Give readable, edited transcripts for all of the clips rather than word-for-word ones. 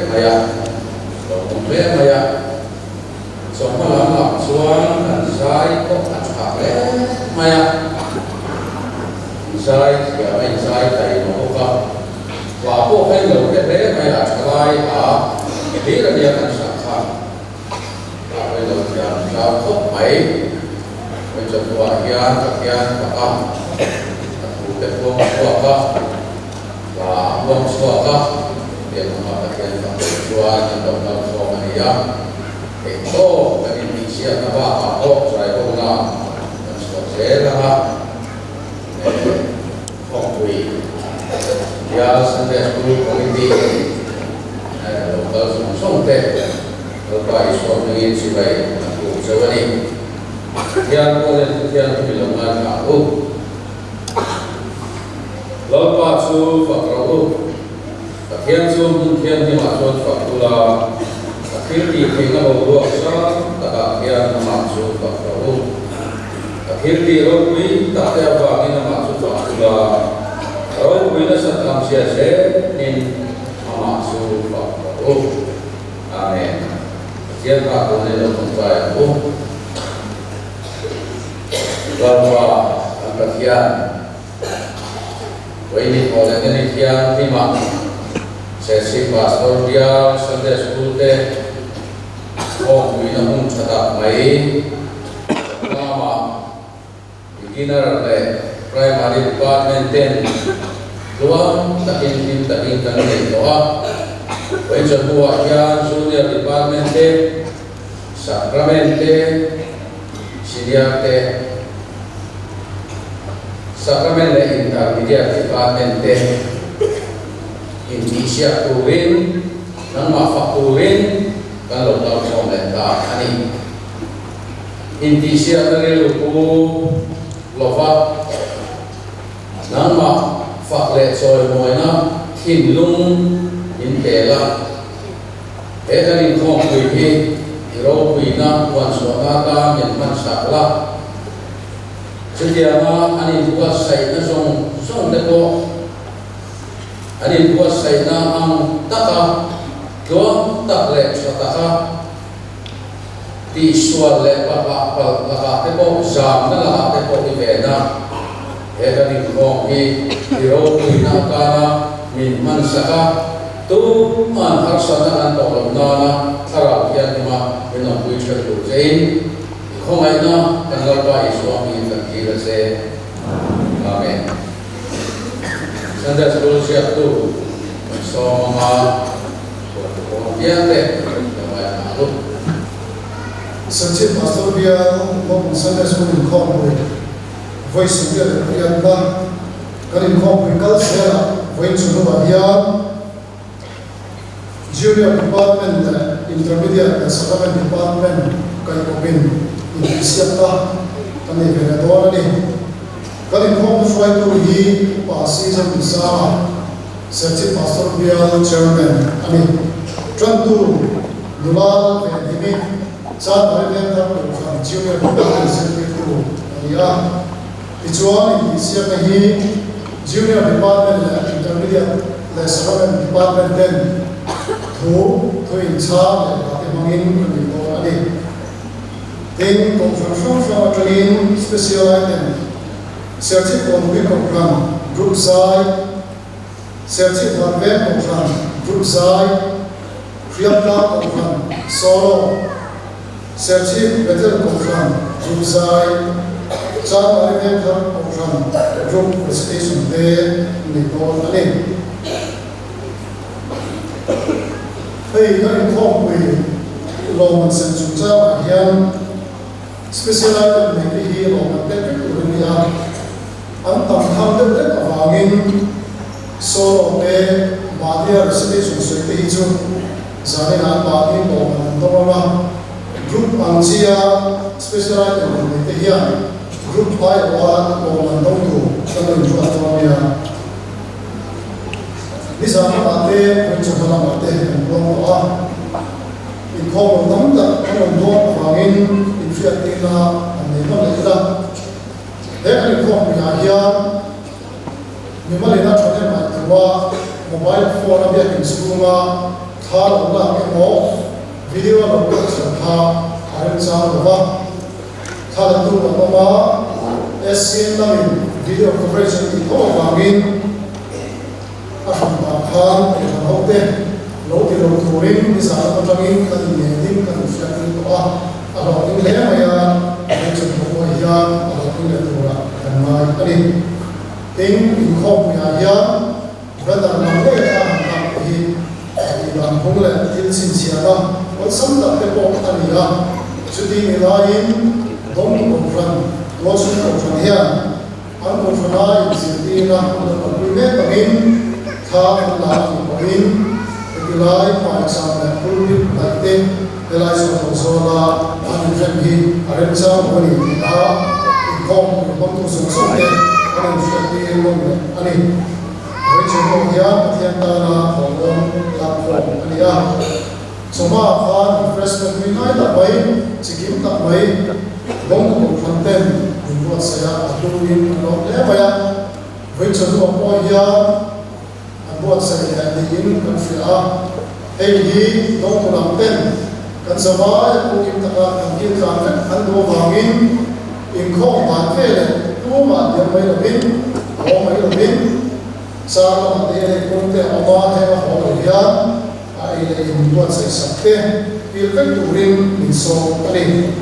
mai a, lawmawm hle mai a. Chawhma lam lam chuan kan zai pawh a tha hle mai a, inzai thiam a inzai taima bawk a, hla pawh kha in lo hre hle mai a, thalai a hlir a nia kan sak kha, hla pawh in lo thiam zau khawp mai. Hawi chawhnuah hian Pathian fak a, a thute puang chhuak a, hla a puang chhuak a, tiang hmanga Pathian fak tur chuan an lo kal khawm a ni a. Theihtawp kan intihsiakna bakah pawh zaiho-na kan chhuah zel ang a, Khawmpui Bial Sunday School Committee lo kal zawng zawng te Lalpa Isua hmingin chibai an buk cheu a ni. Pathian pawhin Pathian chu mi lo ngaithla ang u. Lalpa chu fak rawh u. Pathian chu hmun thianghlimah chuan fak ula, a thil tih theihna boruak sang takah hian amah chu fak rawh u. A thil tih ropui tak te avangin amah chu fak ula, a ropui nasat ang zia zelin amah chu fak rawh u. Amen. Pathian hma tun in lo tawngtai ang u. Lalpa kan Pathian, Vaini thaw leh nani thianghlimah Serchhip Pastor Bial Sunday School te khawmpuina hun tha tak mai Chawklamah Beginner leh Primary Department ten tluang takin hlim takin kan nei tawh a. Vawichawhnuah hian Junior Department te, Sacrament te, Senior te, Sacrament leh Intermediate Department te intihsiak turin, nangmah fak turin kan lo kal khawm leh ta a ni. Intihsiakna rilru pu lova nangmah fak leh chawimawina thinlung min pel a. He kan inkhawmpui hi i ropuina huanchhuahna atan min hman sak la. Chutianga an inbuatsaihna zawng zawng te pawh an inbuatsaihna ang taka tluang tak leh tha taka tihsual leh palhah palh lakah te pawh zamna lakah te pawh i ven a. He kan inkhawm hi i ropuina atana min hman sak a, tuman harsatna kan tawh loh nana thlarau thianghlim-a min awmpui ṭheuh tur chein i khawngaihna kan Lalpa Isua hmingin kan thlir a che. Amen. Sunday School ziaktu kan sawm anga thuah pawh apiang te kan ngaithla ang u. Serchhip Pastor Bial Lawmawm Sunday School inkhawmpui Vawi sawmriat leh pariatna kan inkhawmpui kal zelah vawiin chhunhnuah hian Junior Department leh Intermediate leh Sacrament Department kaihkawpin intihsiakna kan nei ve leh dawn a ni. Kan inkhawmna hruaitu hi Upa Season Sanga, Serchhip Pastor Bial Chairman a ni. Tantu nula leh Himi Chanmari Vengthar Kohhran Junior Department zirtirtu a ni a. Tichuan intihsiakna hi Junior Department leh Intermediate leh Sacrament Department ten thu thu inchhang leh hlate hmangin kan nei dawn a ni. Tin, Kohhran hrang hrang atangin Special Item, Serchhip Kawnpui Kohhran Group Zai, Serchhip Vanveng Kohhran Group Zai, Hriamtlang Kohhran Solo, Serchhip Bethel Kohhran Group Zai, Chanmari Vengthar Kohhran Group Recitation te nei dawn a ni. Hei kan inkhawmpui lawmman sem chungchangah hian Special item nei te hi lawmman pek vek tur a ni a. An tam tham deuh hlek avangin solo te mahnia recitation sawi te hi chu zanin an mahni lawmman an dawng ang a, group ang chia special item rawn nei te hian group aiawha lawmman dawng tur kan lo inruat dawn a nia. Nizan lamah te Vawichawhma lamah te kan buang tawh a, inkhawm lo tam tak kan rawn dawn avangin inhriattirna an nei nawn leh ila. He kan inkhawmpuiah hian mimalina thahnem ngaih thua mobile phone a biakin chhunga. Thla lo lak emaw video a lo capture kha a remchang lo va. Thla la tu an awm a, SCN lamin video coverage an tih tho avangin a hran vang khan eiṭhan ho te lo ti lo turin nizan lam aṭangin kan inngenin kan inhriattir tawh a, a hlawhtling hle mai a, hmeichhe pawh hian a hlawhtling leh turah kan ngai a ni. Tin, inkhawmpuiah hian banner lam ngei kha han lak te hi tih dan phung leh thil chhinchhiahna awlsam tak te pawh a ni a. Chuti ni laiin dawngtu kohhran, tualchhung kohhran hian an kohhrana inzirtirna an lo kalpui mek angin thla an la a nih pawhin heti lai hmaicham leh pulpit daih te helai chhuah lo zawla an inrem hi a remchang lo a ni tih a inkhawm hmangtu zawng zawng te an inhriattir nawn leh a ni. Rachel pawh hian Pathian tana thawhlawm lakkhawm a ni a. Chawhma ah khan refreshment nui ngai tak mai, chikim tak mai, lawng kohhran ten min buatsaih a, a hluin an lawm hle mai a. Rachel nu ah pawh hian an buatsaih leh niin kan hria a, hei hi lawngtu lam ten kan zavai a pukim taka kan kil tlan vek an duh avangin inkhawm dan ve leh tumah diam mai lovin, haw mai lovin car lamah te leh kawng te a awm a, heng a haw lo hian a ei leh in buatsaih sak te kil vek turin min sawm a ni.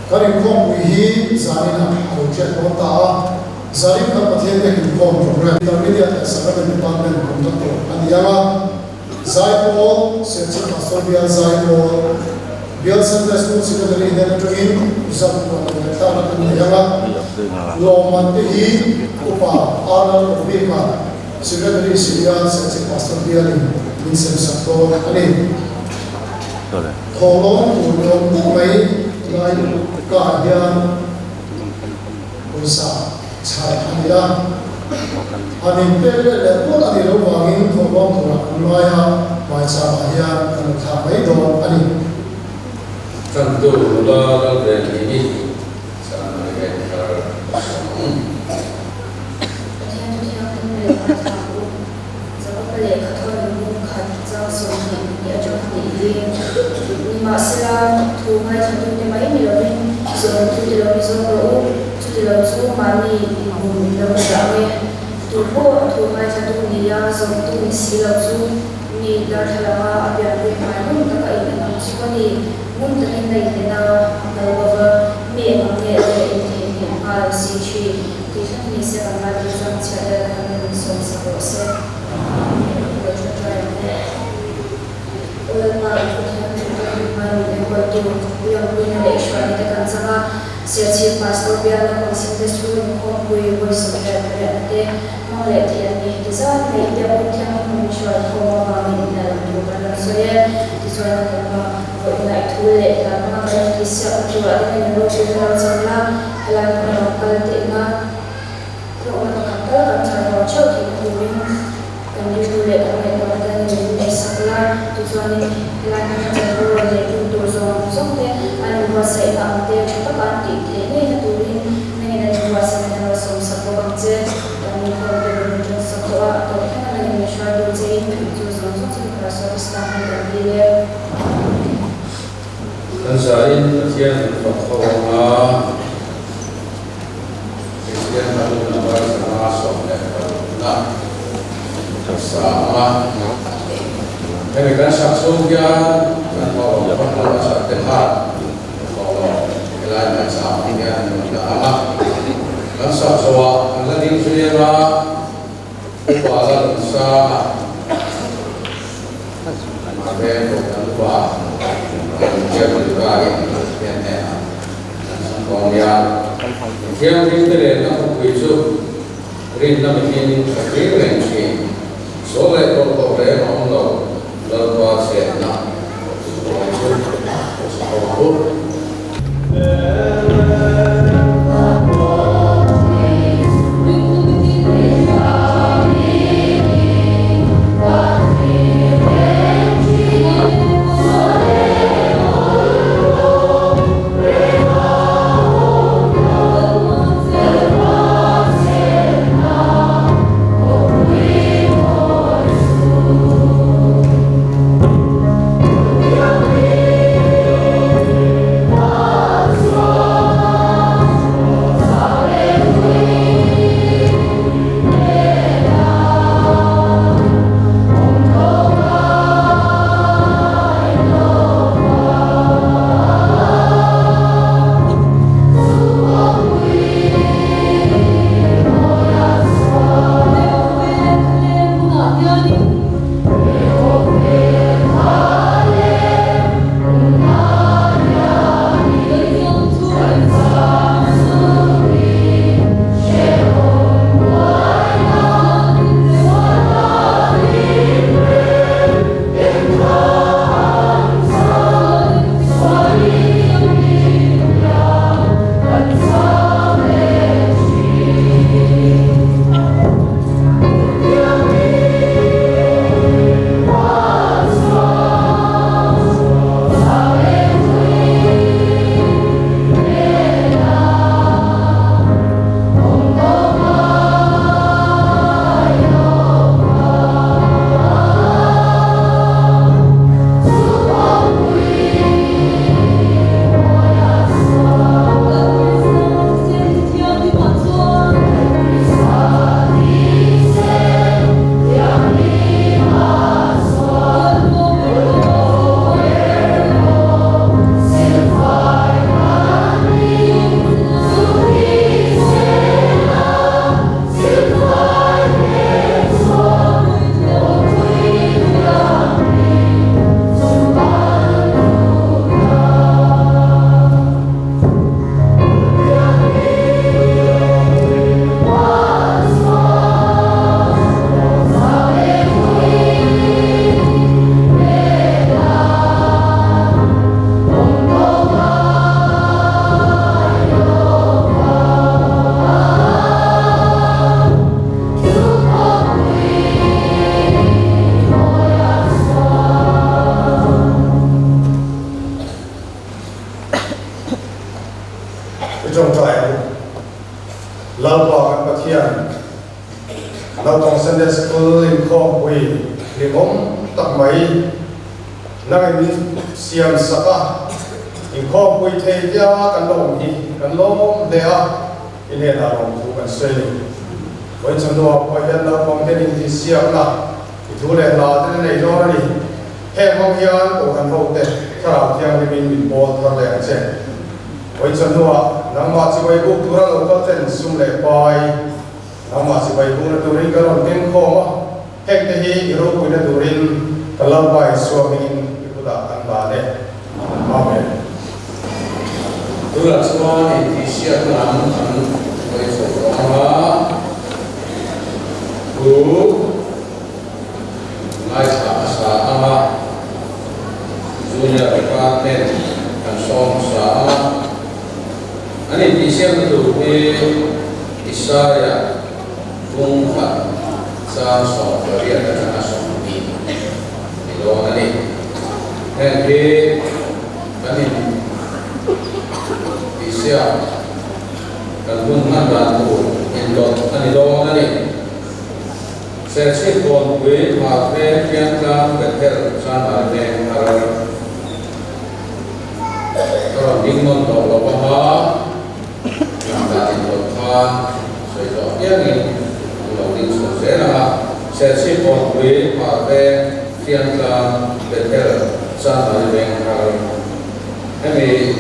Kan inkhawmpui hi zaninah a lo hriat dawn ta a, zanin kan Pathian biak inkhawm program Intermediate leh Sacrament Department contractor a ni ang a, Zaipawl, Serchhip Pastor Bial Zaipawl, Bial Sunday School Secretary hnen atangin result puan leh ngaihthlakna kan nei ang a, lawmman te hi Upa Arnold Obika, Secretary Sibial Serchhip Pastor Bialin min semsak dawn a ni. Thawhlawm tur ni awm tak mai lai ka ah hian pawisa chhar a ni a, han inpek leh leh pawh a nih loh vangin thawhlawm turah kan ngai a, hmaicham ah hian kan lo thlak mai dawn a ni. Tantu nula Lalvenhini chan a ni ve thar sawm. Pathian thu thianghlim leh ngaithla u. Jakob-a lehkha thawn bung khat chang 22 atang hnih hi nimahsela thu ngaithlatute mai ni lovin zawmtute lo ni zawk rawh u, chuti lo chu mahni inbum in lo ni dah ang e. Tu pawh thu ngaithlatu nia zawmtu ni si lo chu mi darthlalanga a pianpui hmai ngun taka in en ang chu a ni. Ngun takin a inlen a, a kal bo va, mi eng ang nge a leh intheihnghilh nghal si thin. Tih thleng ni se kan Bible chuan chhiat leh kan nun sawm sak rawh se. Lo tha trai ang u. Aw Lalpa, i Pathian thu te hmu hmai min enkawltu, i awmpuina leh i hruaina te kan chang a, Serchhip Pastor bial naupang Sunday School inkhawmpui vawi 18 te hmang leh thei an ni. Heti zat mai i biakbuk thianghlim min hruai khawm avangin i hna lam tur kan rawn sawi e. Tichuan a Lalpa, vawiinah i thu leh hla hmanga kan intihsiakna turah te kan inropuina lo chang la, Helai hmun a rawn kal tehna hlawkna pakhat tal kan chhar haw theuh theihna turin kan rilru leh kan ngaihtuahna te an in ngaihsak la. Tichuanin helai hmuna chanvo rawn leh tum tur zawng zawng te an inbuatsaihna ang te tha taka an tih theih ngeina turin nangin an inbuatsaihna lo sawmsak bawk ang che. Kan inkhawm te rawn inṭansak tawh a, a tawp thleng a nangin min hruai tur chein chu zawng zawng chu Krista Krista hming kan dil e. Kan zain Pathian kan fak ho ang a, Kristian hla number 126 kan sa ang a. Hemi kan sak chhung hian kan hlawh lo phawt lo a sak te khan hlawh lo helai hmaicham ah hian an rawn dah ang a. Kan sak zawhah kan la ding zui ang a, upa la rawn sang a. Mahse, Kohhran upa Pathian in Pathian hnenah an chhang dawn nia. Thianghlimte lenna khawpui chu rinna mitin ka thlir reng thin. Sual leh bawlhhlawh reng a awm lo, Lalpa chenna khawpui chu ka chhang bawk. Lalpa kan Pathian, Naupang Sunday School inkhawmpui hlimawm tak mai nangin min siam sak a, inkhawmpui thei tia kan la awm hi kan lawm hle a, i hnenah lawmthu kan sawi ni. Vawiin chawhnuah pawh hian naupang ten intihsiakna i thu leh hla te na nei dawn a ni. Heng hmang hian Kohhran hote Thlarau Thianghlimin min pawl thar leh ang che. Vawiin chawhnuah nangmah chibai buk tura lo kal ten sum leh pai nangmah chibai bukna turin ka rawn keng khawm a, hengte hi i ropuina turin ka Lalpa Isua hmingin i kutah kan dan e. Amen. Tunah chuan intihsiakna lam kan hawi chho tawh ang a, thu Ngaithla hmasa ang a, Junior Department kan sawm hmasa ang a, an intihsiakna tur hi Isaiah bung khat chang 18 atanga 20 ni dawn a ni. Heng hi kan intihsiak kan hun hman dan tur indawt a ni dawn a ni. Serchhip Kawnpui, Hmarveng, Piangtlang, Bethel, Chanmar Veng, Harar ka rawn ding nawn tawh lo ang a, lam dan indawt khan sawi tawh apiangin an lo ding chhuak zel ang a. Serchhip Kawnpui, Hmarveng, Piangtlang, Bethel, Chanmar Veng, Harar hemi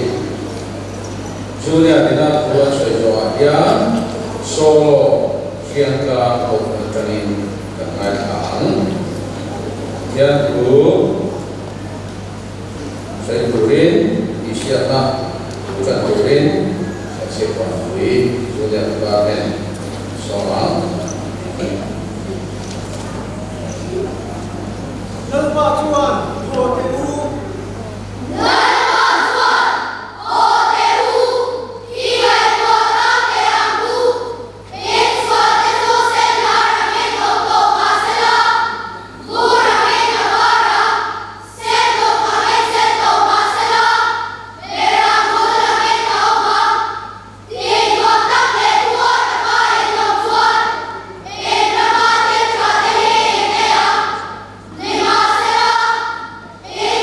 Junior ina thu an sawi zawhah hian solo Hriangtlang kohhran atangin kan ngaithla ang. Pathian thu sawi turin, tihhriatna thu chan turin Serchhip Vanpui Junior Department sawm ang. Lalpa chuan, Haw teh u. Lalpa chuan, Haw teh u, i ngaihtuah tak teh ang u. Insual te chu sen lar angin awm tawh mah sela, vur angin a var a, sen duk angin sen tawh mah sela, berang hul angin a awm a. Tihnuam tak leh thuawi taka in awm chuan in rama thil tha te hi in ei ang. Nimahsela, in.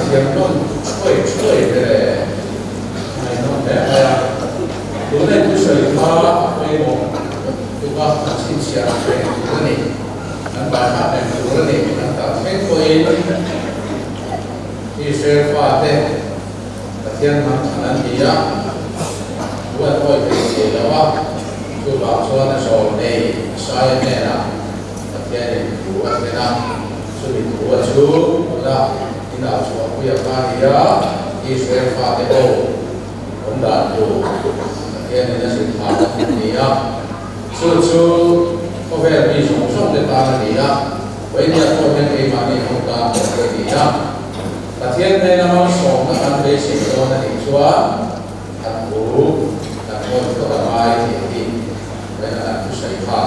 thiam hlawm thuai thuai ve le. Ngaihnawm hle mai a. Tuna i thusawi kha a pawimawh tuk a, kan chhinchhiah reng tur a ni. Kan baihah reng tur a ni. Kan kal thleng pawhin Israel fate Pathian hnam thlan an ni a, thu an awih thei thei lo a, chuvang chuan a zawl nei Isaia hnenah Pathianin thu a thlen a, chumi thu a chu tuna inah chhuahpui a kha a ni a, Israel fate ho awm dan tur Pathianin a zir thah a ni a, chu chu khawvel mi zawng zawng te tan a ni a, Vawinia pawh hian keimahni ho tan pawh hi a ni a. Pathian hnena malsawmna kan beisei dawn a nih chuan a thu kan hawn phawt a ngai tih hi vawiina kan thusawi kha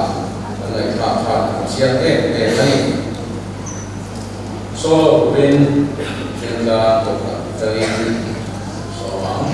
kan ngaihthlak khan a chiang em em a ni. Solo turin Ringa kawt atangin sawm ang.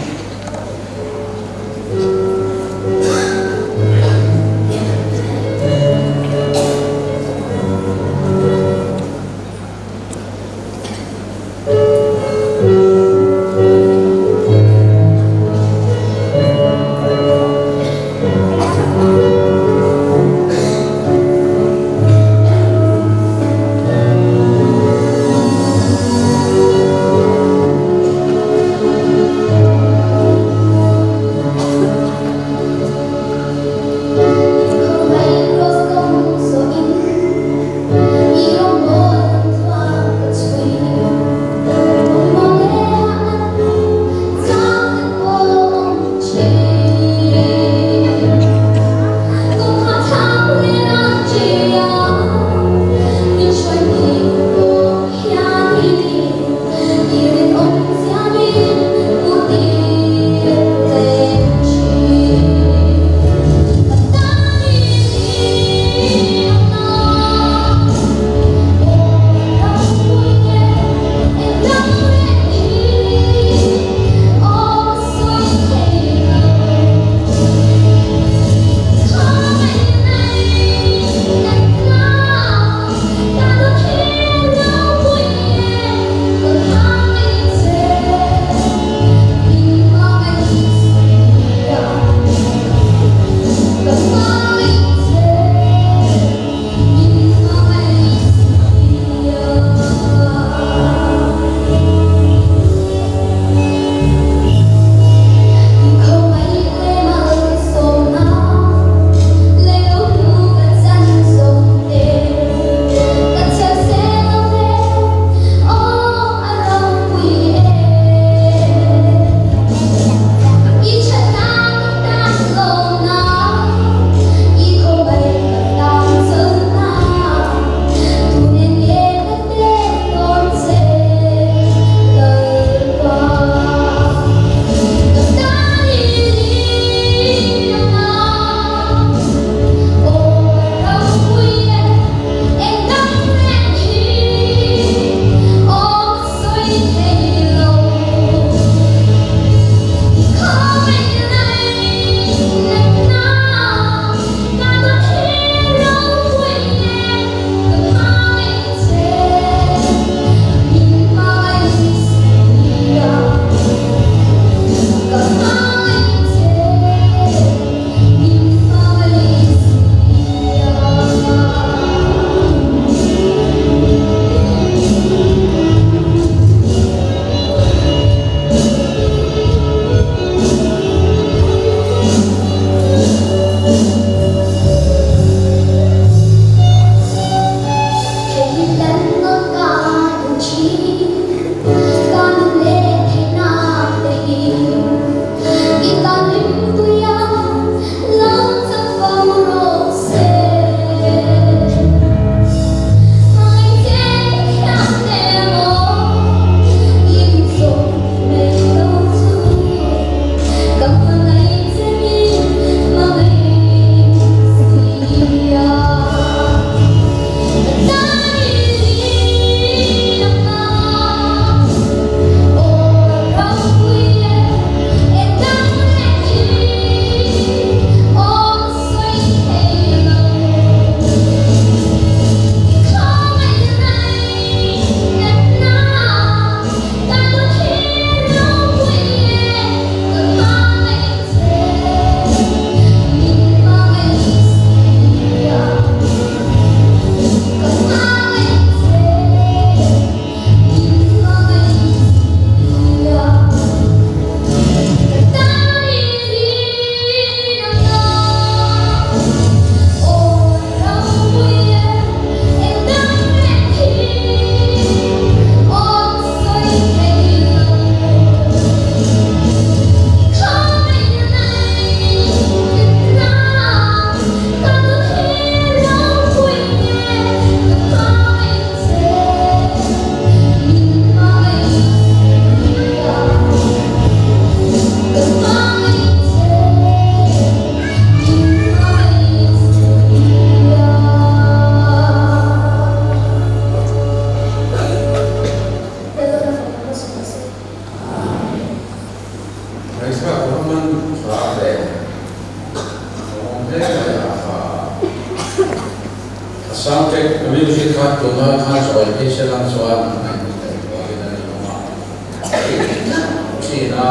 thin a,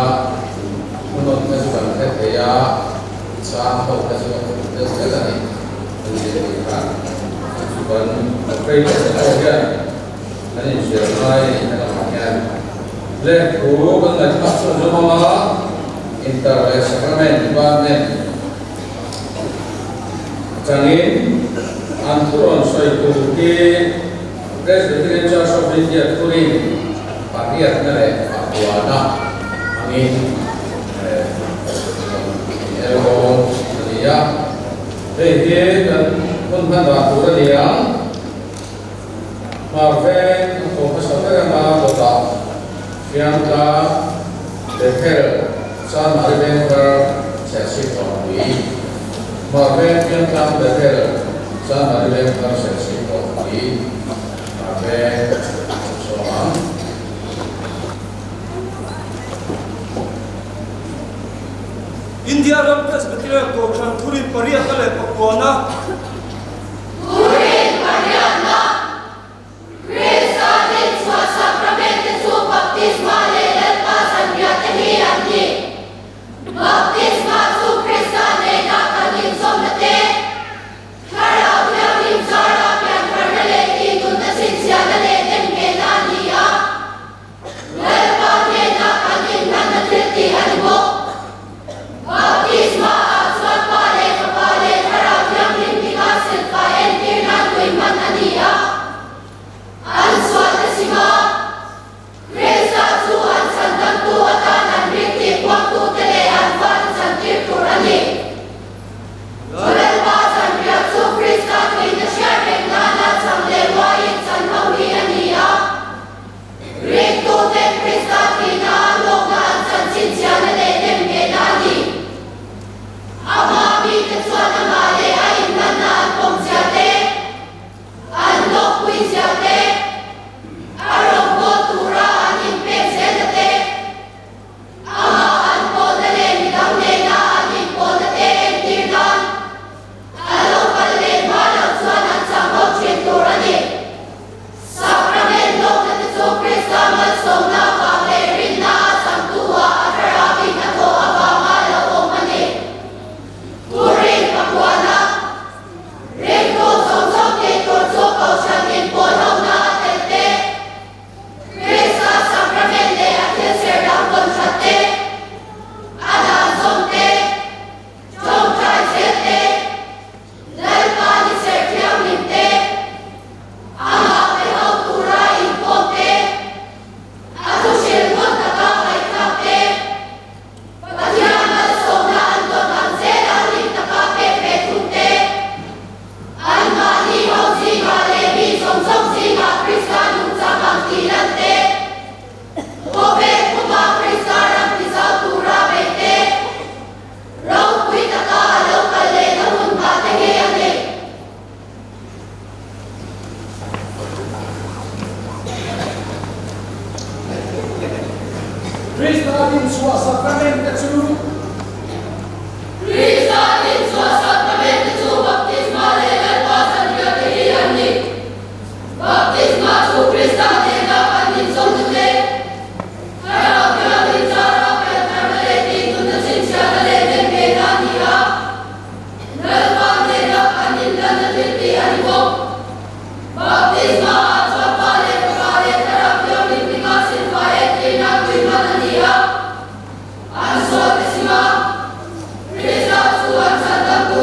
thunawn kha chu kan hre thei a, chang ho kha chu a fuh deuh vek a ni kan zirtir khan. Chu chu kan operator te pawh hian kan inzir ngai a ni helamah hian. Lehkhu kan ngaihthlak chu a zawm ang a, Inter leh Sacrament Department atangin an thu rawn sawi tur hi Presbyterian Church of India thurin pariatna leh pakuana angin rawn inel dawn a ni a. Hei hi kan hun hman dan tur a ni ang. Hmar veng a kawm hmasa ber anga dawtah Fiangtlang, Bethel, Chanmari Vengthar, Serchhip Kawnpui. Hmar veng Fiangtlang, Bethel, Chanmari Vengthar, Serchhip Kawnpui, Hmar veng a awm sawm ang. India ram Presbyterian Kohhran thurin pariatna leh pakuana. Thurin pariatna, Krista dinchhuah sakramente chu baptisma leh Lalpa zanriah te hi an ni. Baptisma chu Krista nena kan inzawmna te, Thlarau Thianghlim zara piantharna leh tihnunna chhinchhiahna leh nemnghehna a ni a. Lalpa hnena kan inhlanna thil tih a ni bawk. Baptisma ah chuan Pa leh Fapa leh Thlarau Thianghlim hminga silfai entir nan tui hman a ni a. An sualna sima Krista chu an chhandamtu atan an ring tih puangtute leh an fate chantir tur a ni. Lalpa chanriah chu Krista thihna hriat reng nana chang leh uaiin chan ho hi a ni a. Ringtute Krista thihna a hlawkna an chanchin chhiahna leh nemnghehna a ni. Ama mite chuan amah leh a inhlanna an pawm zia te, an hlawkpui zia te, a rawngbâwl tura an inpek zelna te, amah an pawlna leh midang nena an inpawlna te entir nan a lo kal leh hma loh chuan an chang ho thin tur a ni. Sacrament lawkna te chu Krista malsawmna avang leh rinna a changtu-ah a thlarauin a thawh avanga lo awm a ni. Thurin a puan a, ringtu zawng zawng tih tur chu Kohhran inpawl hona a tel te, Krista sacrament leh a thil ser dang vawn that te, a dan zawm te, tawngtai zel te, Lalpa ni serh thianghlim te, amah pe ho tura inkhawm te, a thuhrilh ngun taka ngaihthlak te, Pathian malsawmna an dawn ang zela hlim taka pek ve thung te, anmahni ho zingah leh mi zawng zawng zingah Krista nungchang ang tih lan te, khawvel puma Krista ram tizau tura beih te, Ropui taka a lo kal lehna hun nghah te hi a ni. Krista dinchhuah sacrament te chu. Krista dinchhuah sacrament te chu baptisma leh Lalpa zanriah te hi an ni. Baptisma chu Krista nena kan inzawmna te. Thlarau Thianghlim zara piantharna leh tihnunna chhinchhiahna leh nemnghehna a ni a, Lalpa hnena kan inhlanna thil tih a ni bawk. Baptisma ah chuan Pa leh Fapa leh Thlarau Thianghlim hminga silfai entirna tui hman a ni a, an sualte sima Krista chu an chhandamtu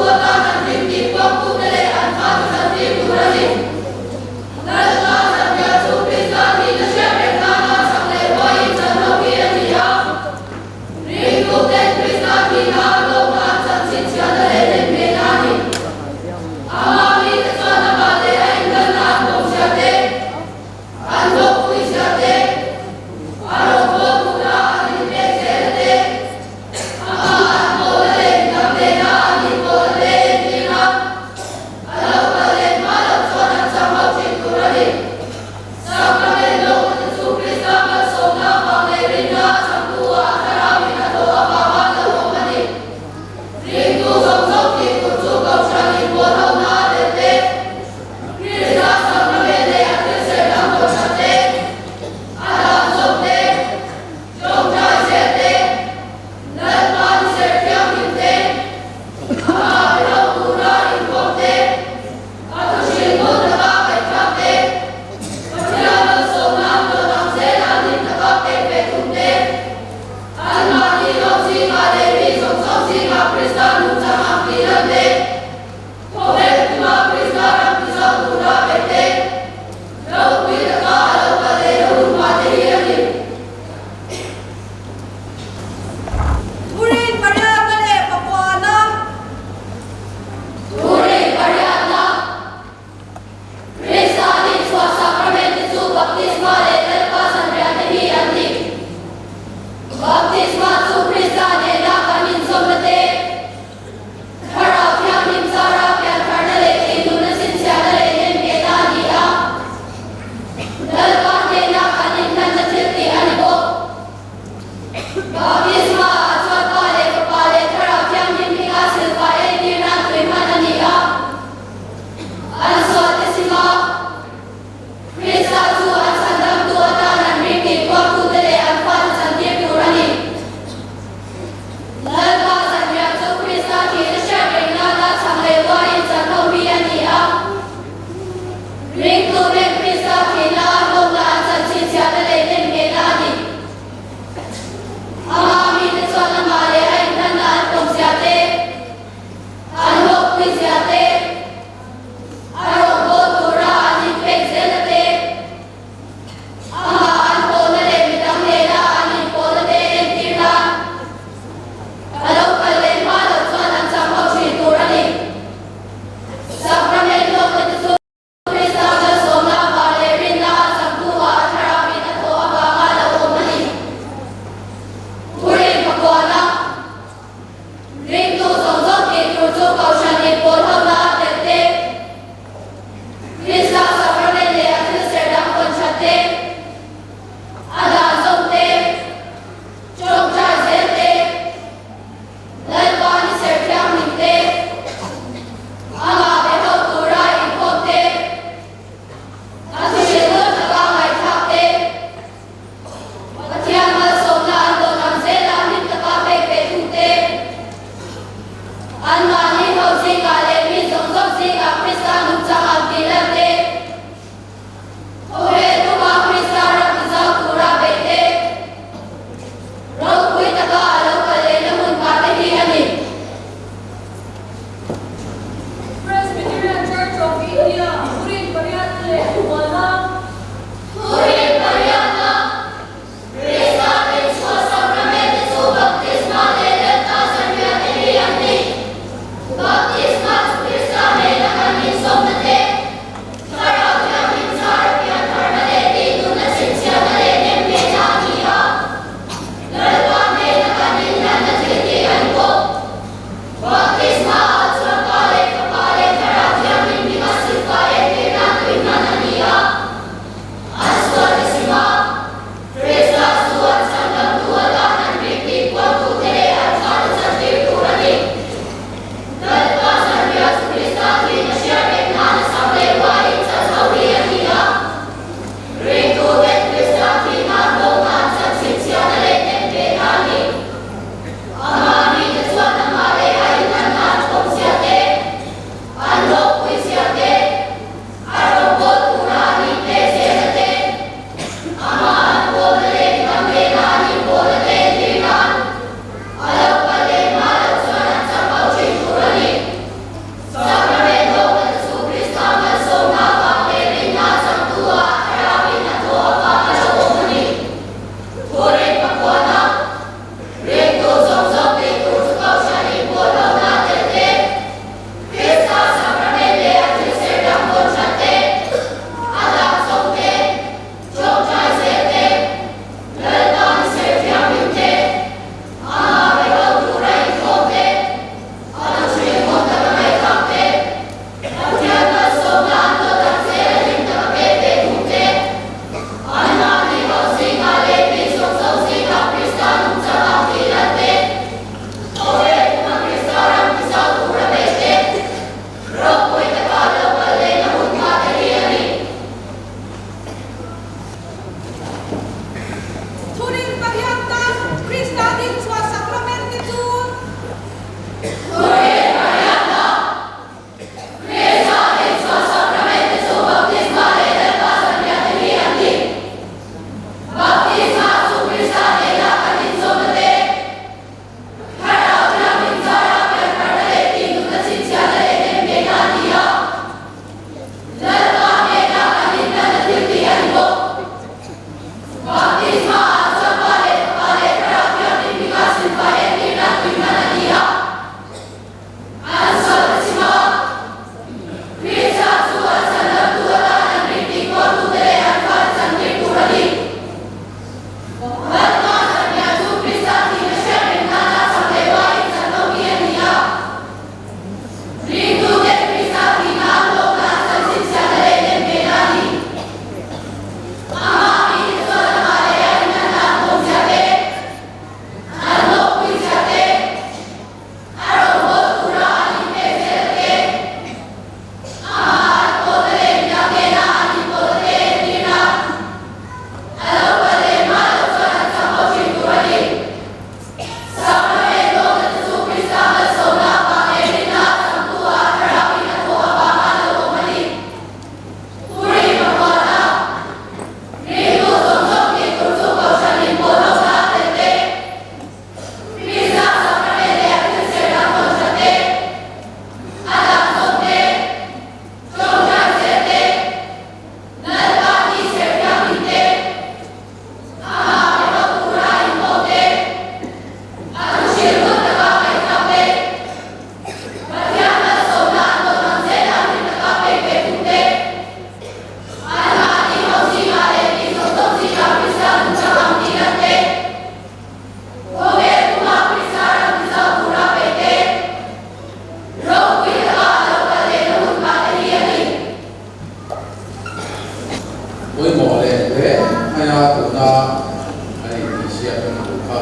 Intihsiakna thu kha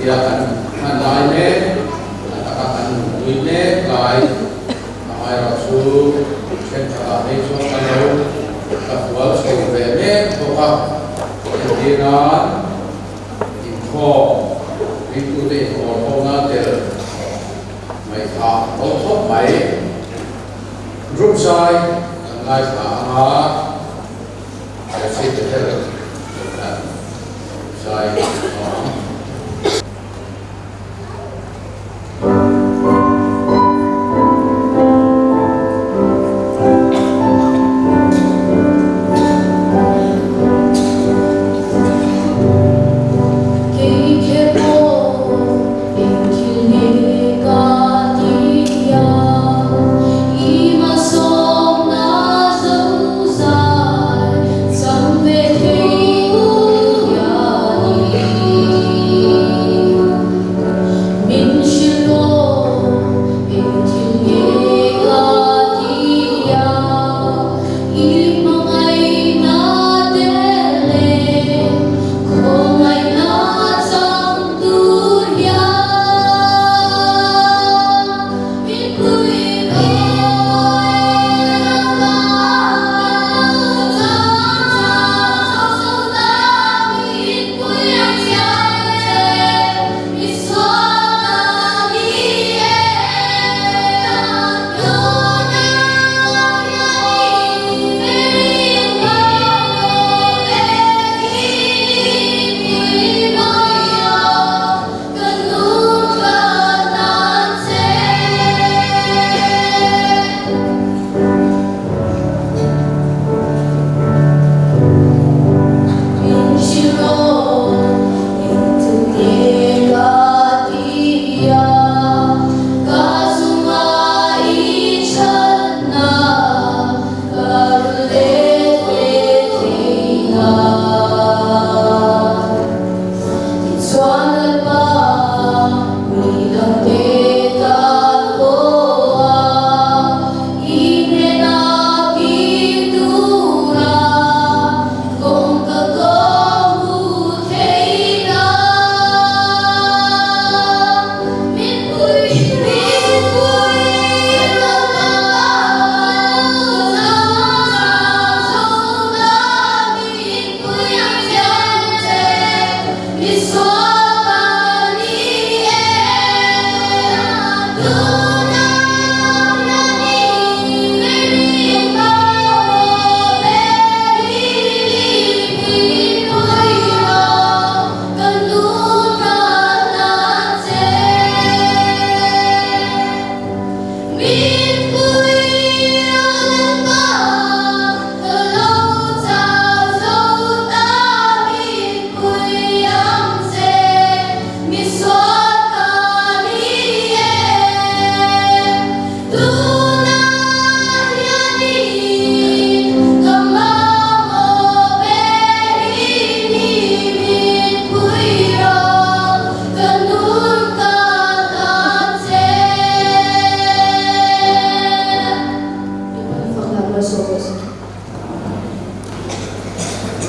tia kan hman lai mek, a taka kan nunpui mek lai amaherawhchu thenkhatah phei chuan ka lo ka fual chho ve mek bawk a, entir nan inkhawm ringtute inhawrhawna tel ngaihthah awl khawp mai. Group zai kan ngaithla ang a. Chelsea Bethel kohhran zai a awm ang.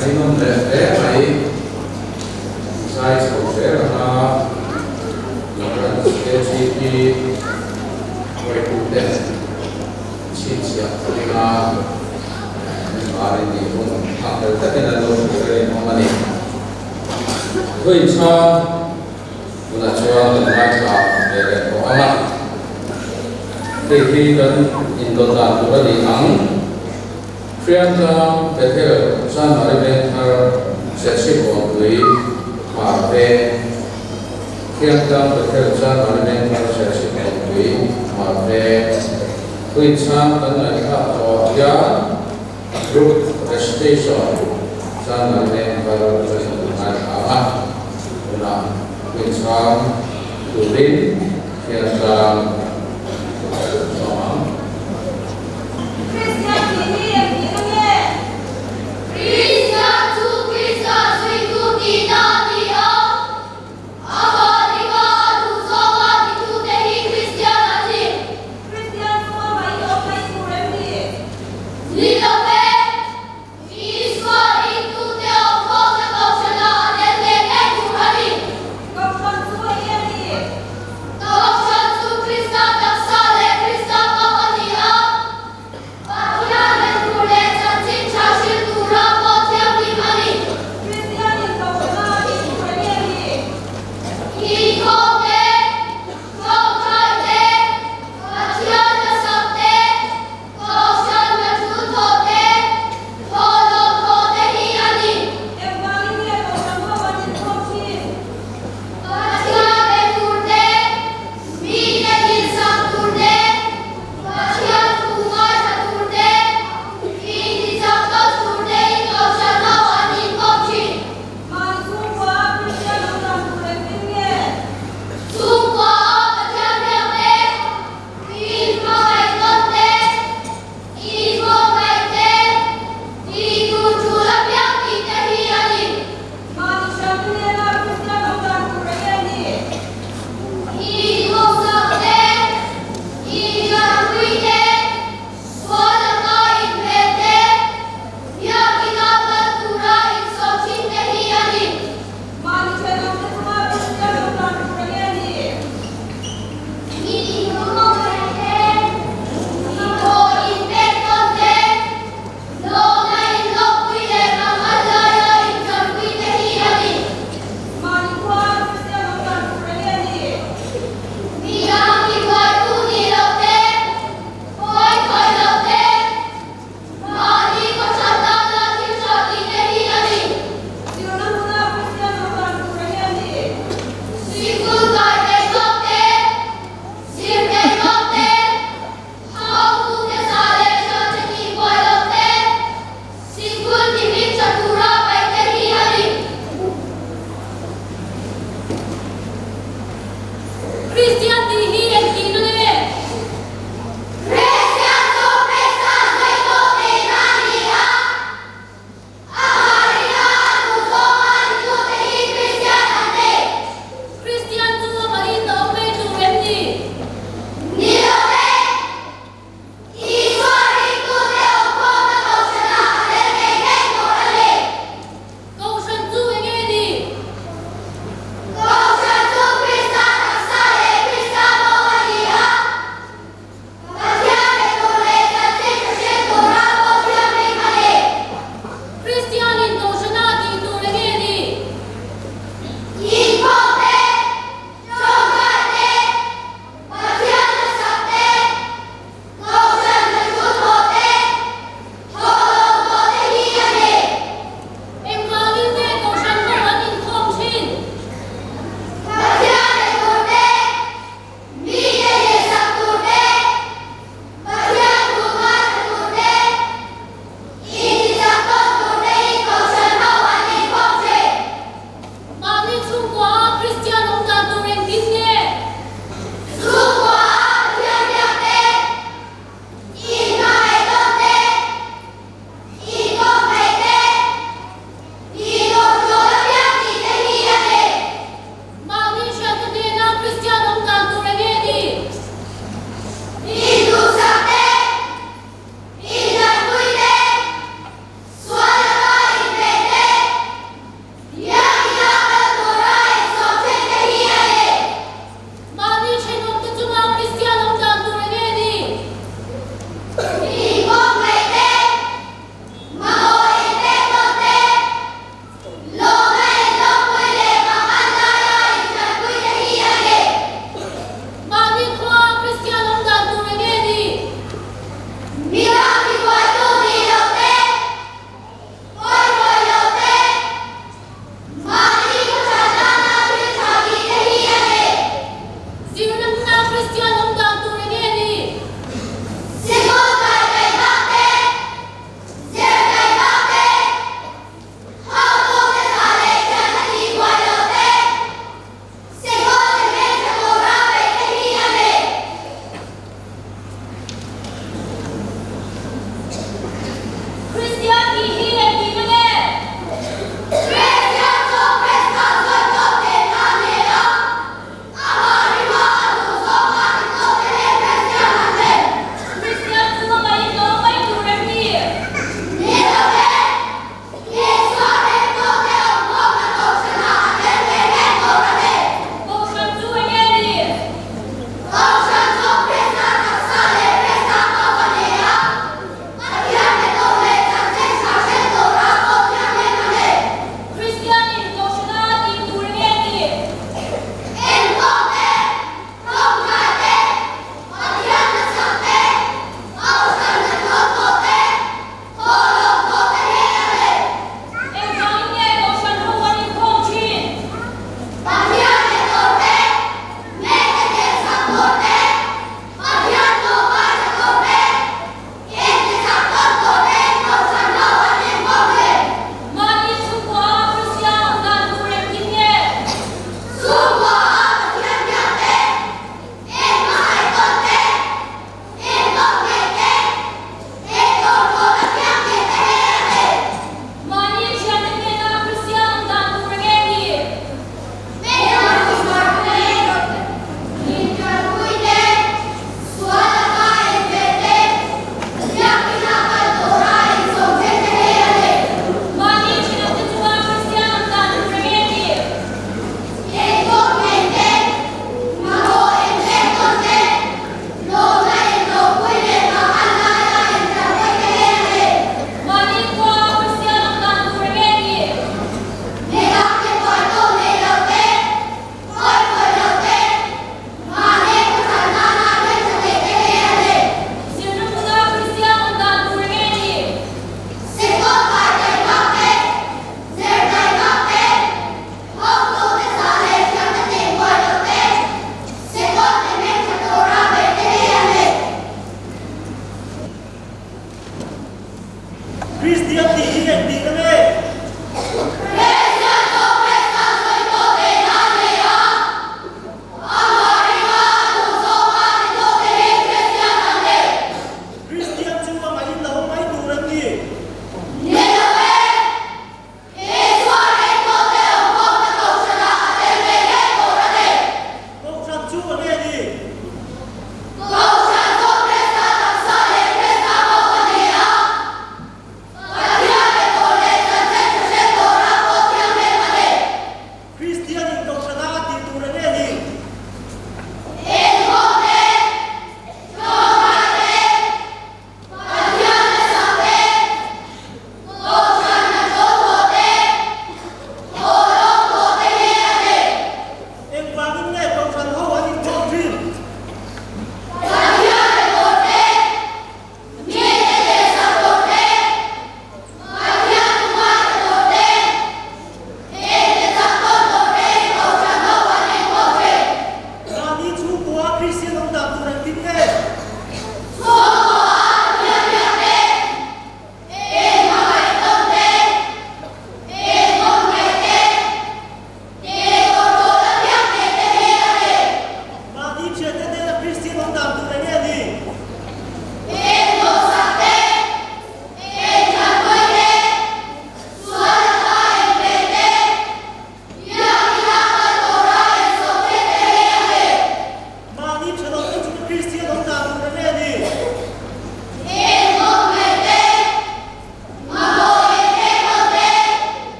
Ngaihnawm leh hle mai, zai chho zel ang a, Lawrence KGP hruaitute chhinchhiah thinga member in nih hun nghak tel takin an lo hmuh reng awm a ni. Thuinchhang tunah chuan kan ngaithla ve leh tawh ang a, hei hi kan indawt dan tur a ni ang. Hriangtlang, Bethel, Chanmari Vengthar, Serchhip Kawnpui, Hmar Veng, Hriangtlang, Bethel, Chanmari Vengthar, Serchhip Kawnpui, Hmar Veng, Thuinchhang kan ngaihthlak zawh hian Group Recitation, Chanmari Vengthar kan in ngaithla ang a, tunah Thuinchhang turin Hriangtlang sawm ang. Kristian tih hi eng tihna nge? Kristian chu Krista zuitu tihna a ni a. Amah ringa a duh zawnga titute hi Kristian an ni. Kristian chu amah i awm mai tur em ni? Ni lo ve. Isua ringtute awm khawmna kohhran.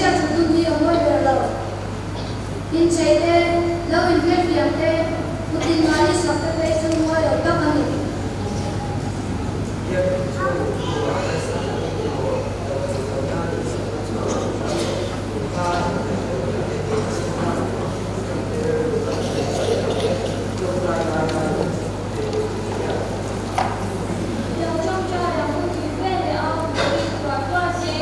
Hmeichhia thut dun hi a mawi ber lo. Inchei te, lo inhmelfiam te, kutin mahni sak te phei chu mawi lo tak a ni. Biakinn chu buh ah nasa emaw lo chei lo nan insak na chu a awm a, tun hma inhnaih deuh deuh te hi a chhung a, kan rilru kan hriat theih loh te, tlawmngai lai lai te hi a. Lo ṭawngṭai ang u tih ve leh a, rik tuar tuar te,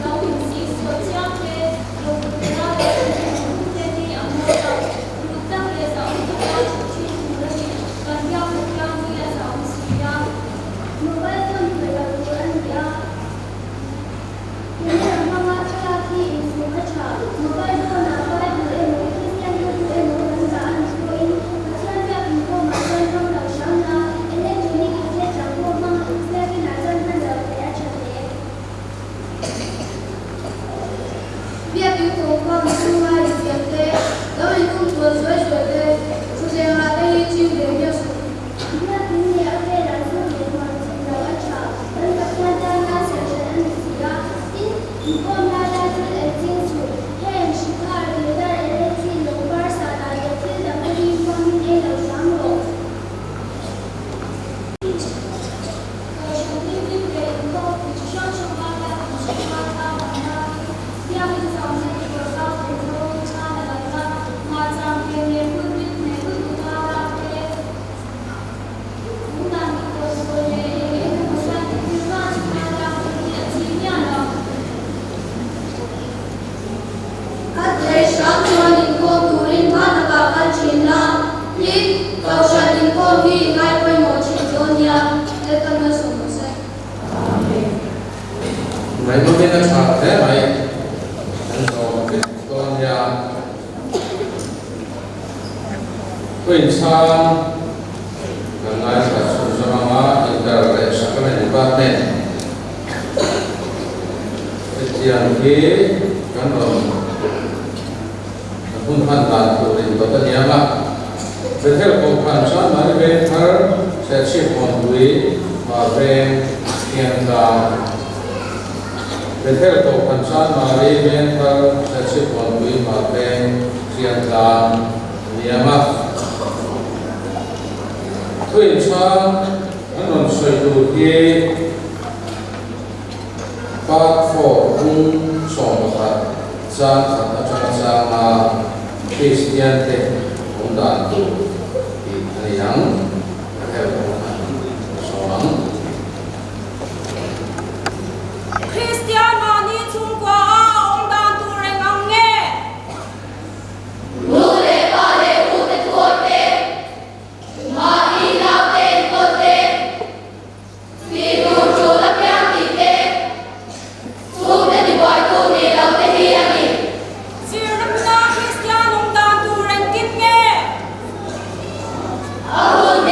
lo insih sawi chiam te, lo kutpela leh inhmuh te hi a mawi lo. Uluk tak leh zahawm taka ṭhut ṭhin tur a ni. Kan biak Pathian hi a zahawm si a. Mobile phone khawih loh tur a ni a. Camera hmanga thlalak hi inchhung a tha. Mobile phone-ah Bible emaw Kristian rilru emaw kan dah a nih pawhin Pathian biak inkhawmah chuan hmang lo hram la, electronic gadget dang pawh hmang biakinah chuan hman loh theih a tha hle. Biakin kawngka mihring a infiam te, lo inum tual zuai zuai te, thutlengah te hi ching ve miah suh. Biakin leh a velah chu leh hmuam chim lo a tha. Kan Pathian tana serhran a ni si a, tin, inkhawm laia thil ei ching suh. Heng, shikhar, guitar, elaichi, lungpar, sahdah leh thil dang te hi hmuamin ei lo hram rawh. Kohhran hlimhlim leh inkhawmpui chi hrang hrang laia inchhunga tlang ang laiin biakin zauhna kekawr kau thei zawngin tan a lo la, mahchang ke leh pulpit hmeh lutuk a lak te, lungdan kekawr sawi leh eng eng emaw zat te thil vang chunga lak te hi a chi miah lo. A thei hram chuan inkhawm turin hma takah kal thin la, tin, Kohhran inkhawm hi i ngai pawimawh thin dawn nia, Lalpan malsawm rawh se. Ngaihnawmin a tha hle mai, kan zawm vek dawn nia. Thuinchhang kan ngaithla chhunzawm anga inter leh Sacrament Department. Hetiang hi kan rawn hun hman dan tur in dawt a niang a. Bethel Kohhran chuan Mari Veng thar Serchhip Hawnpui Hmar Veng Thiangtlang Bethel Kohhran chuan Mari Veng thar Serchhip Hawnpui Hmar Veng Thiangtlang a niang a. Thuinchhang an rawn sawi tur hi Part 4 Bung 11 chang khat atanga changa Kristian te awm dan tur tih a ni ang. Ka helh pawh an sawn ang. Kristian mahni chhungkua a awm dan tur eng ang nge? Nu leh pa leh u te thuawi te, mahni nau te enkawl te, Tih tur tul apiang tih te, chhungte tibuaitu nih lo te hi a ni. Zirna hmuna Kristian awm dan tur engtin nge? A hun.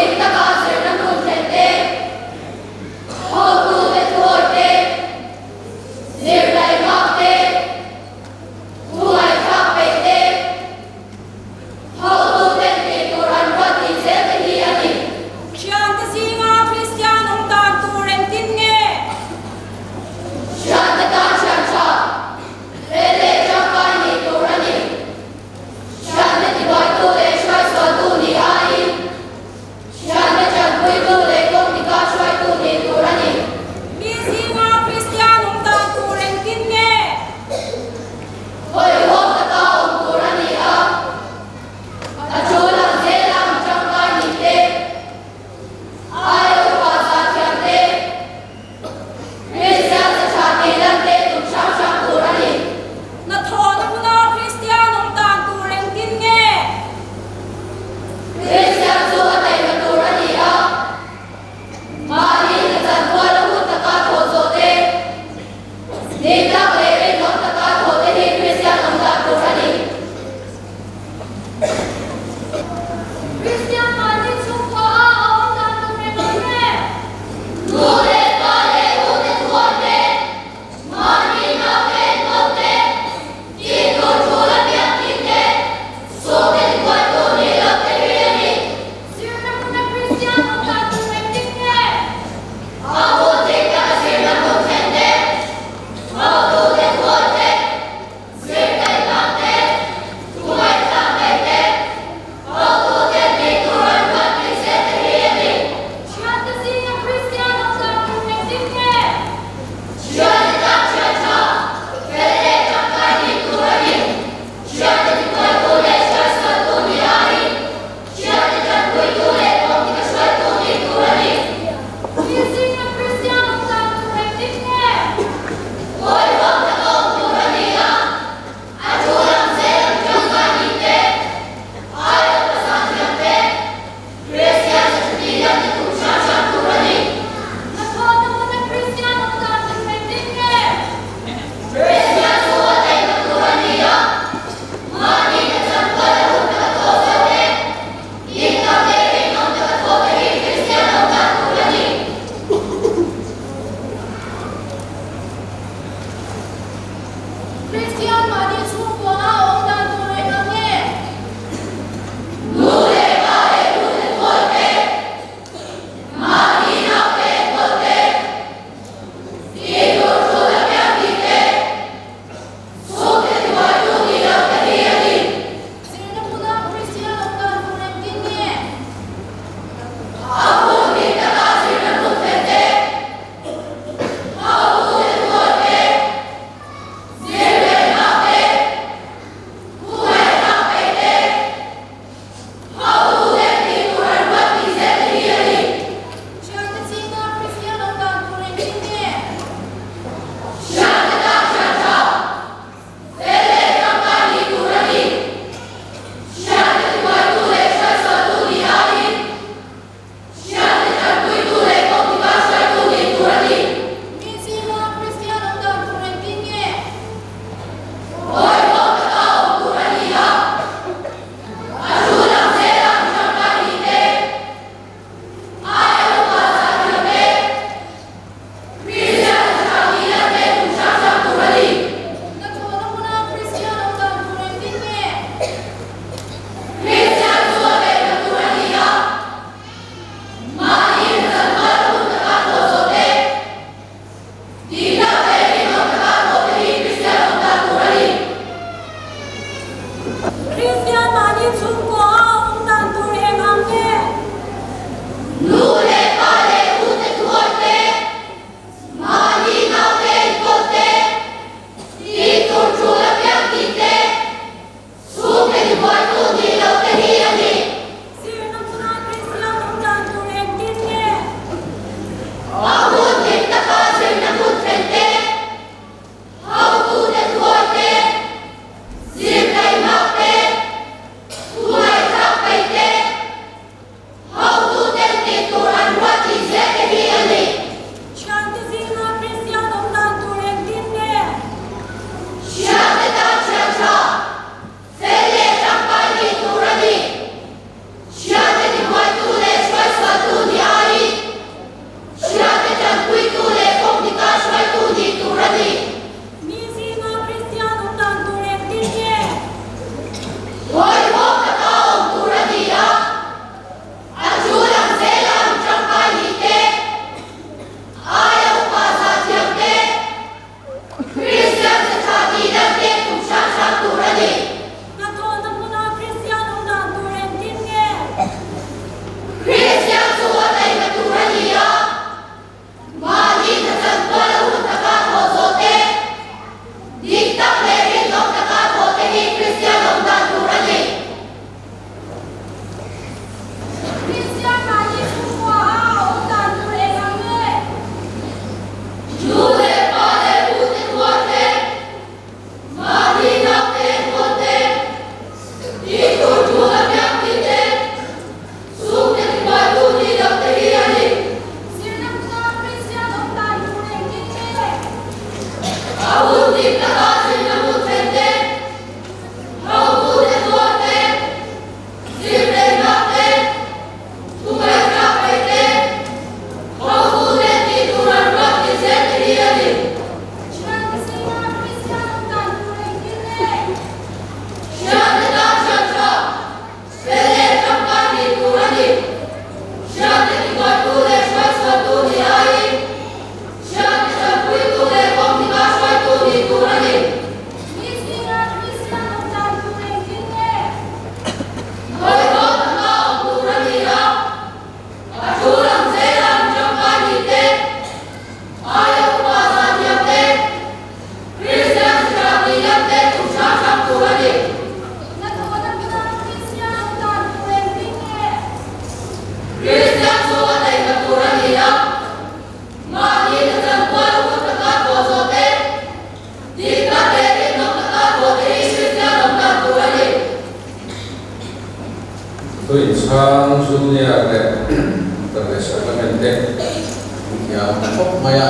Tuinchhang Junior leh Inter leh Sacrament te an thiam khawp mai a,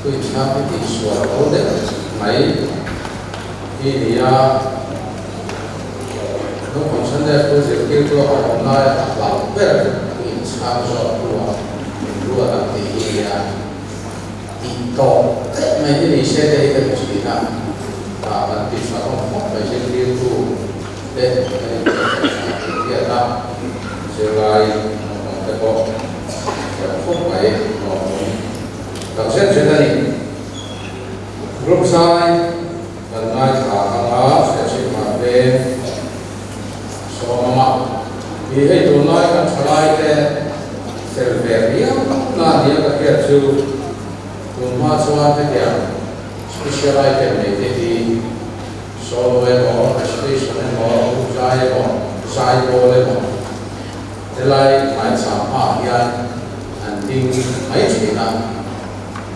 Tuinchhang hi tihsual lo deuh mai hi ni a, naupang Sunday School zirtirtu a awm laia a hlau ber Tuinchhang zawk tu a min ruat ang tih hi ni a, tih tawp daih mai hi ni se te hi ka ti thin a, tah kan ti tha hlawm khawp mai zirtirtu te kan inbuatsaih tha tih hriat a, zirlai naupang te pawh thiam khawp mai lawmawm tak zet zet a ni. Group zai kan ngaithla ang a, hriatchhip hmar veng sawm ang a, tih hei tunlai kan thalai te fel ve riau na nia ka hriat chu tunhma chuan hetiang special item nei te hi Solo emaw, recitation emaw, zai emaw, zaipawl emaw helai hmaichham hmaah hian an ding mai thin a.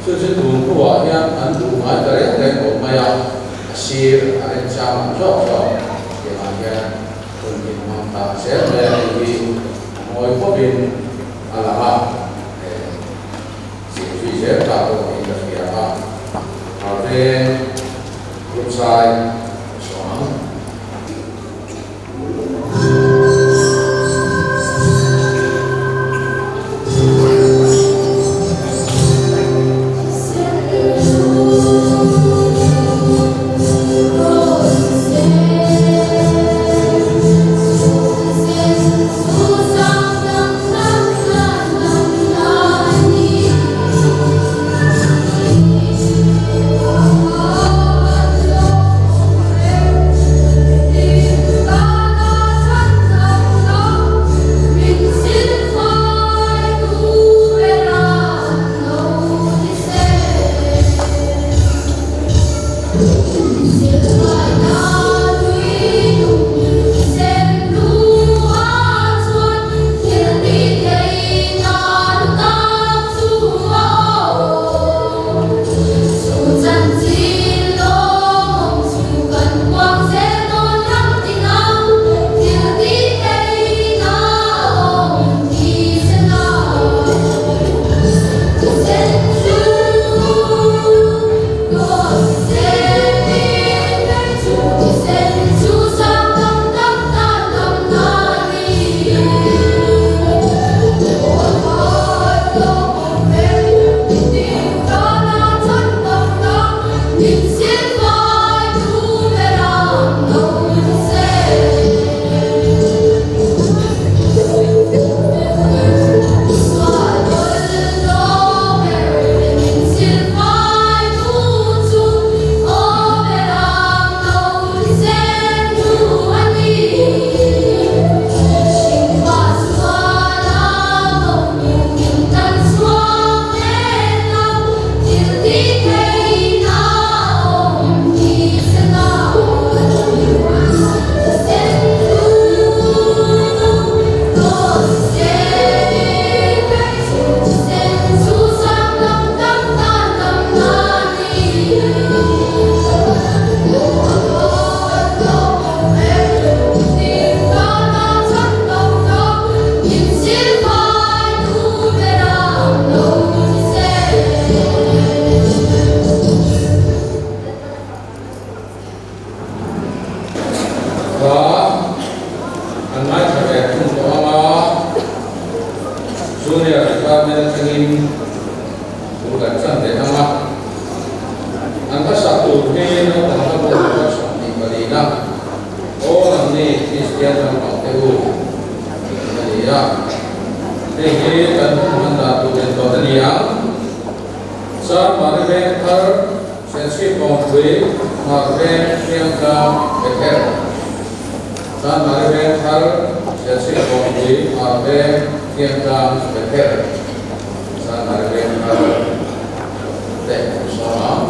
Chu chu tun hnuah hian an duh ngai ta reng reng lo mai a, a sir a remchang ang zawk zawk tiangah hian hun inhmang ta zel mai a nih hi a mawi khawpin a lang a. Zirtui zel ta pawh niin ka hria a, Harveng Group zai sawm ang. Hla an ngaithla ve thung tawh ang a, Junior Department atangin bul kan chan leh ang a, an hmasak tur hi naupang hla bawk number 24 na Aw nangni Kristian naupang te u a ni a, hei hi kan hun hman dan tur en tawh a ni ang. Changmari Vengthar. Serchhip Kawngpui, Hmar Veng, Hriangtlang, Bethel. Chanmari Vengthar, Serchhip Kawngpui, Hmar Veng, Hriangtlang, Bethel. Chanmari Vengthar te an sawm ang.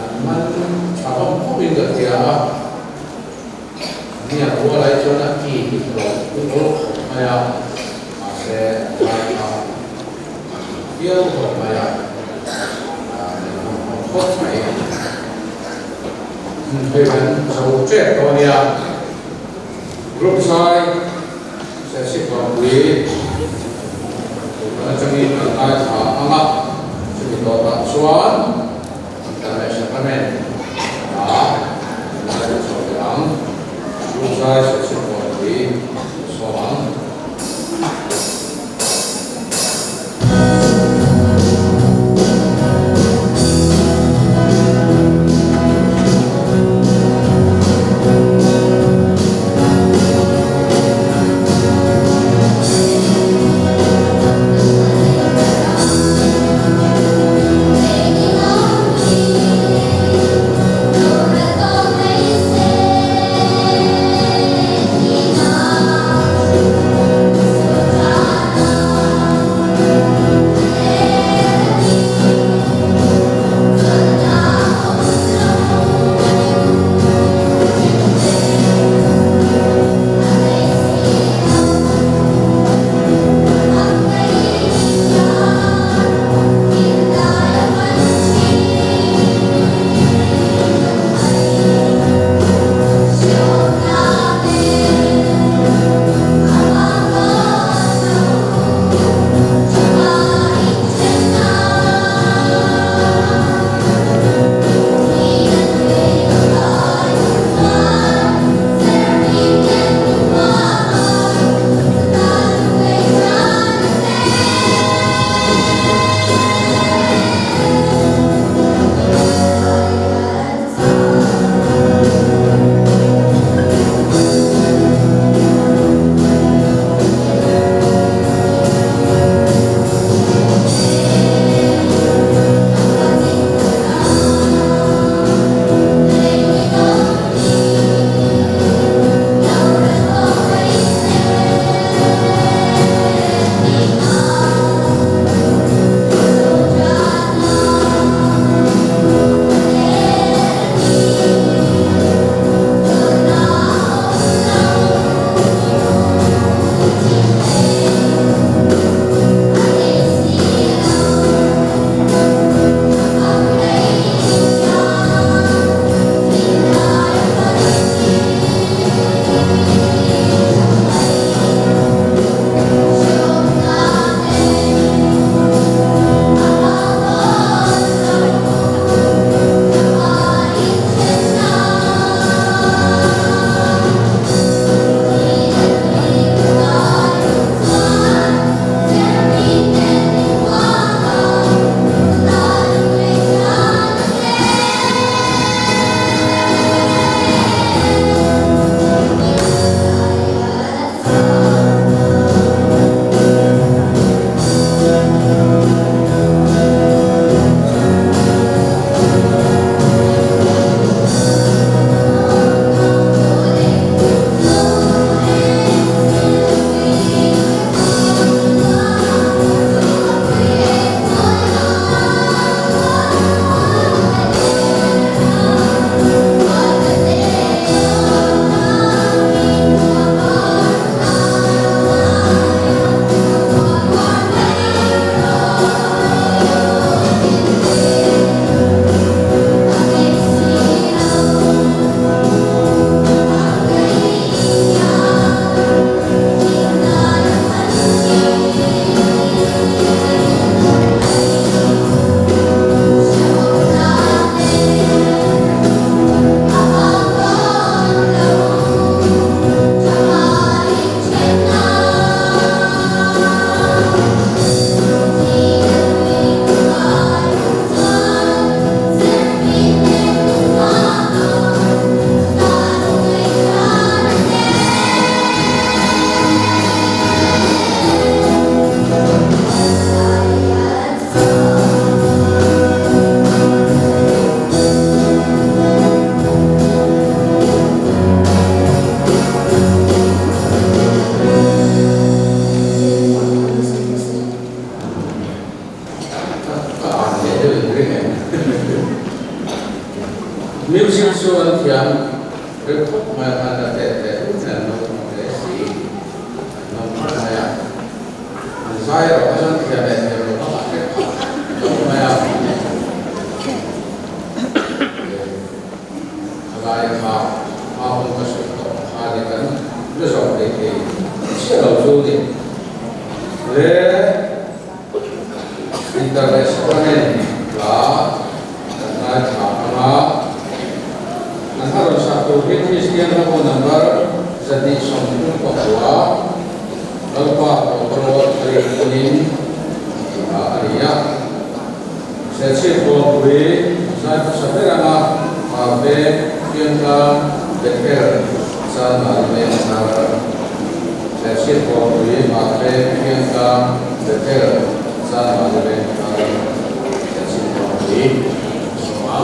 An man tha hlawm khawpin ka hria a, nia rual ai chuan a ki hi hlawh u awl khawp mai a, mahse a lai kha a tha viau hlawm mai a, a ngaihnawm hlawm khawp mai. Hei kan zo tep tawh a nia, group zai Serchhip Vangpui Kohhran atangin kan ngaithla ang a, chumi tawpah chuan International a ngaithla chho leh ang. Group zai Serchhip Vangpui sawm ang. Music chu an thiam reuh khawp mai a, khan a tet leh hlum nen an lo hmu hle si. An lo hmu mai a, an zai erawh kha chuan thiam leh thiam lo bak ah hrep kha an lo hmu mai a. Khalai kha hma hun ka sawi tawh kha ni kan la zawm thei thei chiah lo chu ni. Le Internet hla kan ngaithla ang a, an a rawn sak tur hi Kristian hla bu number 239 Lalpa Tawtawrawt a rin hunin tih hla a ni a. Serchhip Kawlpui zai hmasa ber anga Hmar Veng, Fiangtlang, Bethel, Chanmari Veng thar. Serchhip Kawlpui, Hmar Veng, Fiangtlang, Bethel, Chanmari Veng thar. Serchhip Kawlpui, Sawma.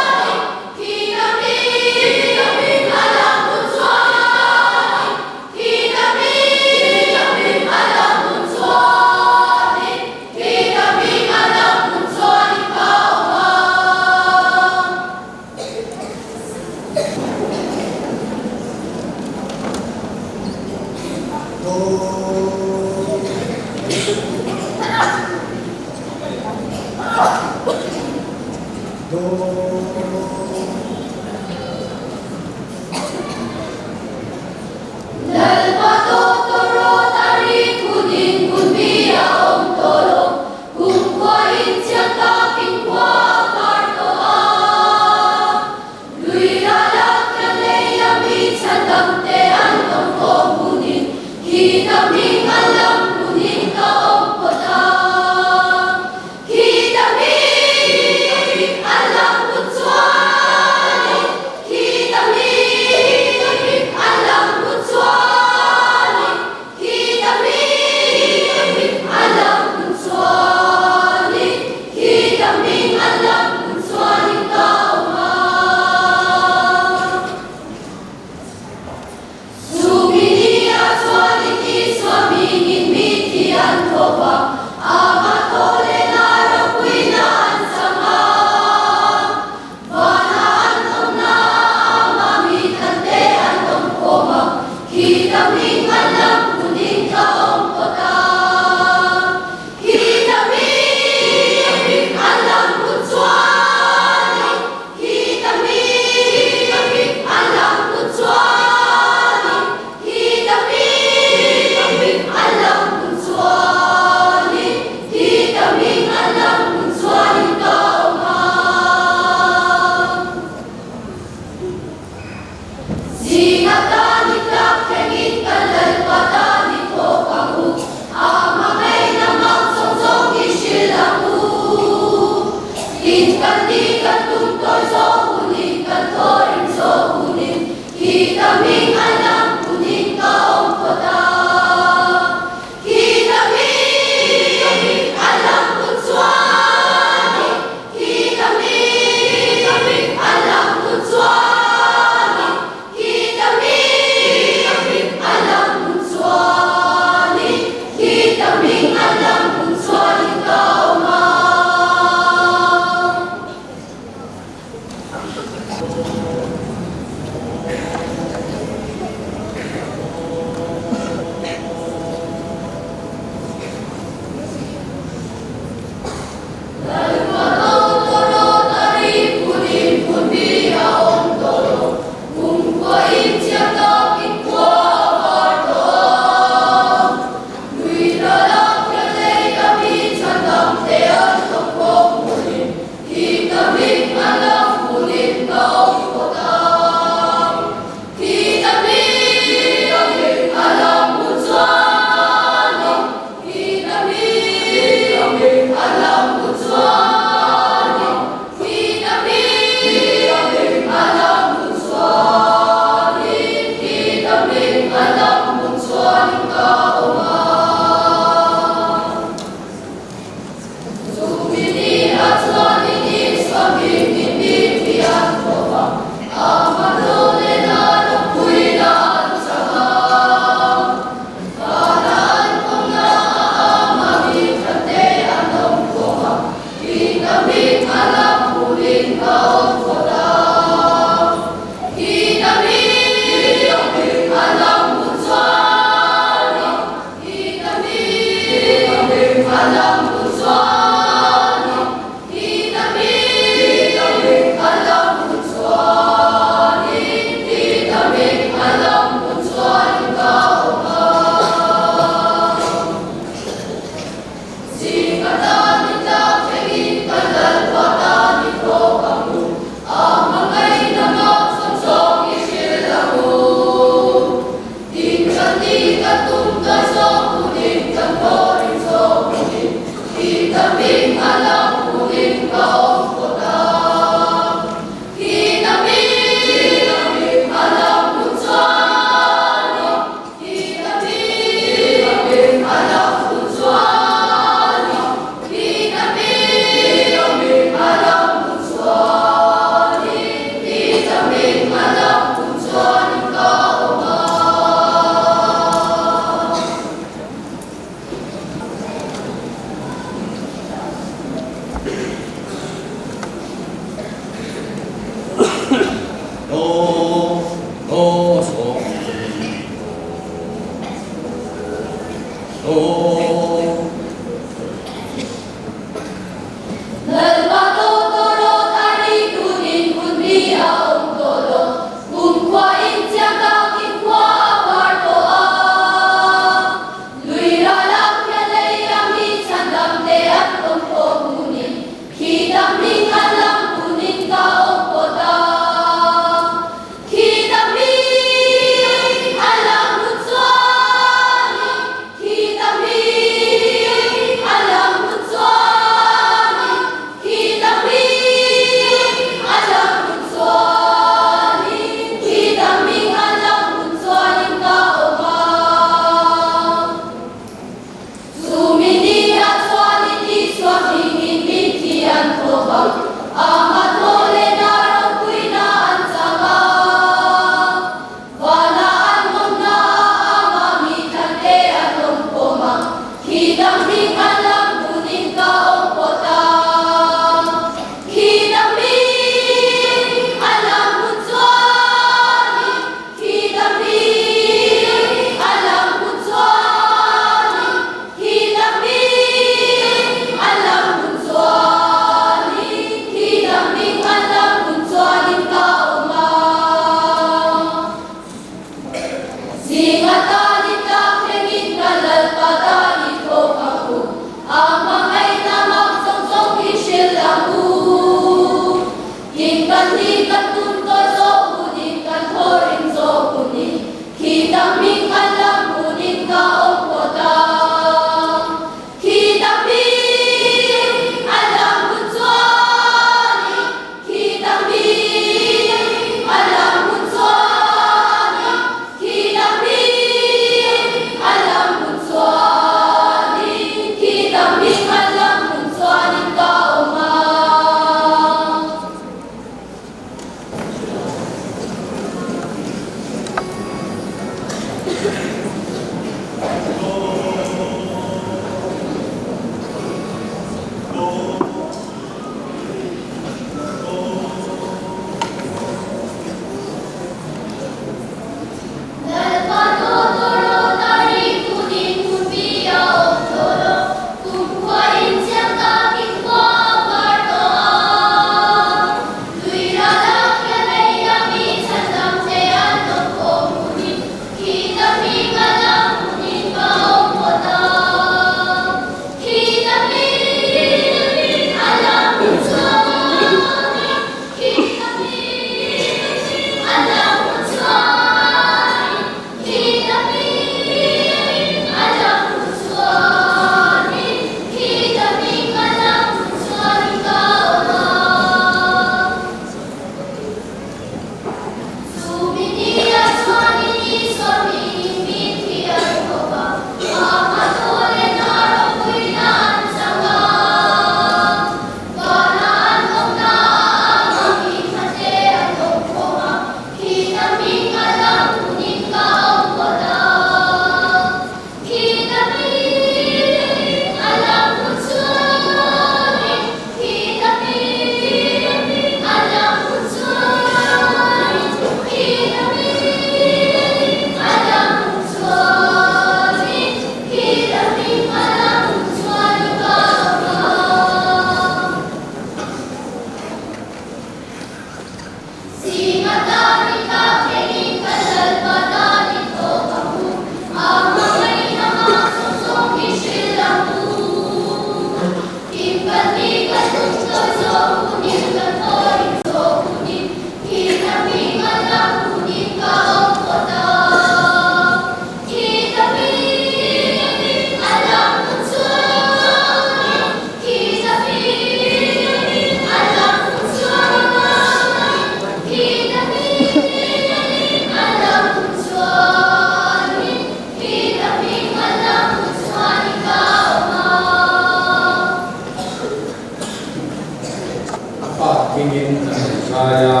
A pa hmingin an rawn zai a,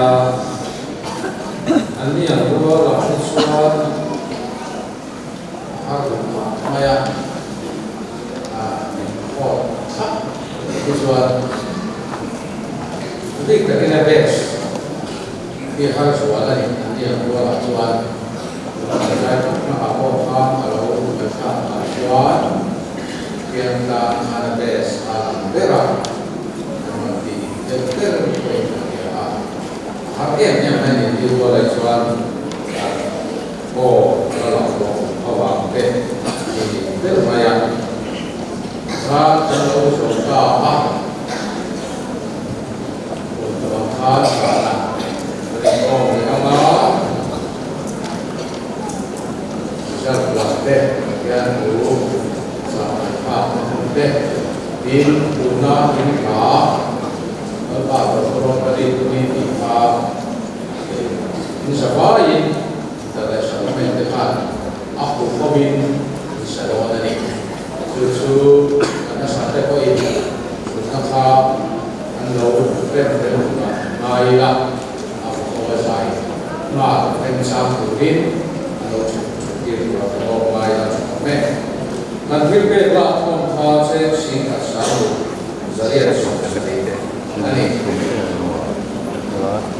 an ni ang rualah hi chuan a har duh mah mai a, a inkhawm thlap hi chuan a bik takin a best hi har zual a ni, an ni ang rualah chuan an zai tawp hnaah pawh khan a lo ngaihthlak ah chuan Piantlang khan a best a lang ber a. An rawn ti deuh ber a ni pawhin ka hria a, a har em em mai a ni tih rualai chuan aw la lang bawk avang te a ni ber mai a, khan kan lo zawm ta a, hun tawng khan zana rinawm leh anga result lam te Pathian thu chah ngaihthlak na hun te. Tin, tuna in hla Lalpa Doctor ka rin ni tih kha in sa vaiin ta leh Sacrament te khan a hmu khawmin in sa dawn a ni. Chu chu kan nasa te pawhin thutna kha an lo rem fel hunah ngai ila a hmu khaw a zai nghal remchang turin an lo thut tir tur a ka lawm ngai a tha awm e. Kan thil pek lak khawm kha cheng singkhat sang ruk zariat 70 a ni.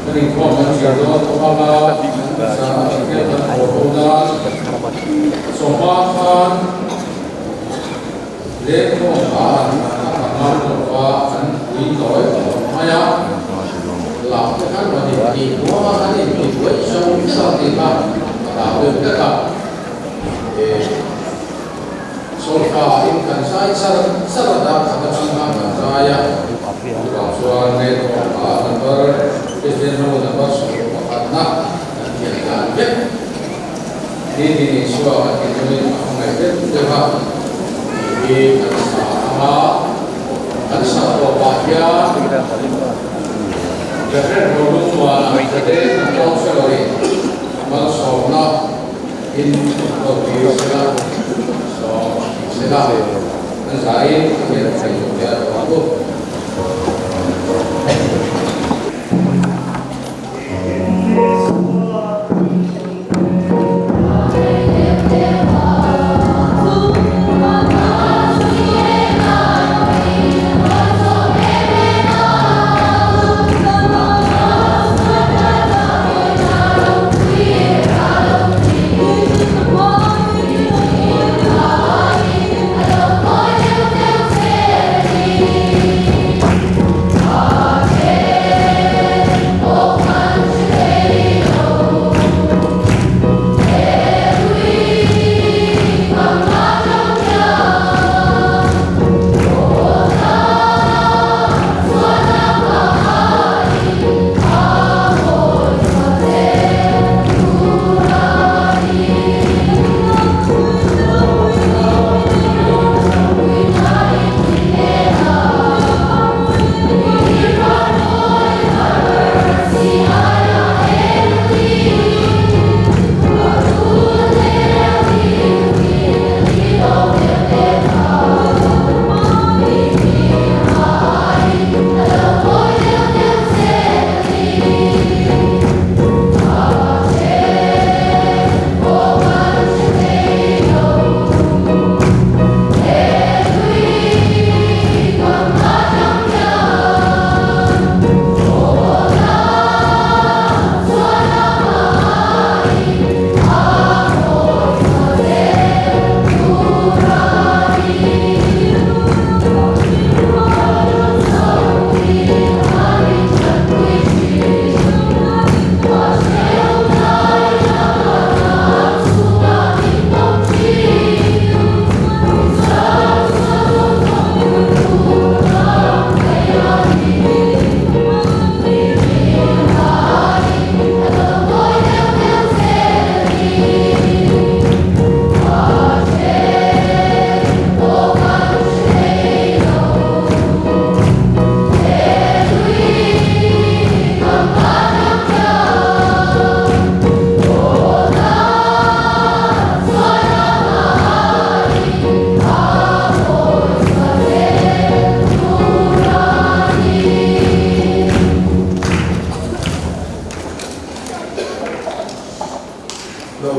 Kan inkhawm kan zir dawn tawh anga an zan a Pathian kan haw ho nan sawma khan lengkhawm kha an a tha ngam lo va an pui tawi tawh mai a, lak te khan rawn intih huam a an intih buai zo zo tih kha a dah deuh vek a. Solfa in kan zai char char a dar khat atang a kan zai a, chuvang chuan lehkawm ah number President ho number 11 na kan thiam dan vek. Nitin Isua kan thinlungin a hmangaih deuh deuh a tih hi kan sa ang a, kan sa tawpah hian Bethlehem Rolungmuana Zade kan councillor in malsawmna In Kawlpui sela sawm sela an zaiin a hian thei lo te a lo ang u.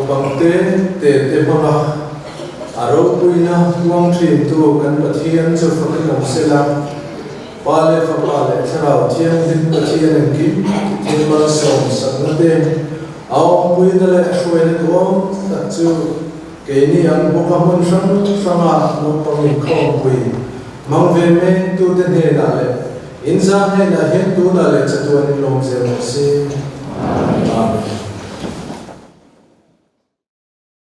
Naupang te te te hmanga a ropuina puang thintu kan Pathian chu fakin awm sela, Pa leh Fapa leh Thlarau Thianghlim Pathian engkim thil malsawm sakna te, a awmpuina leh a hruaina duhawm tak chu keini ang bawka hmun hrang hranga naupang inkhawmpui hmang ve mektute hnenah leh inzah hnenah hian tunah leh chatuan inlawm zel rawh se. Amen.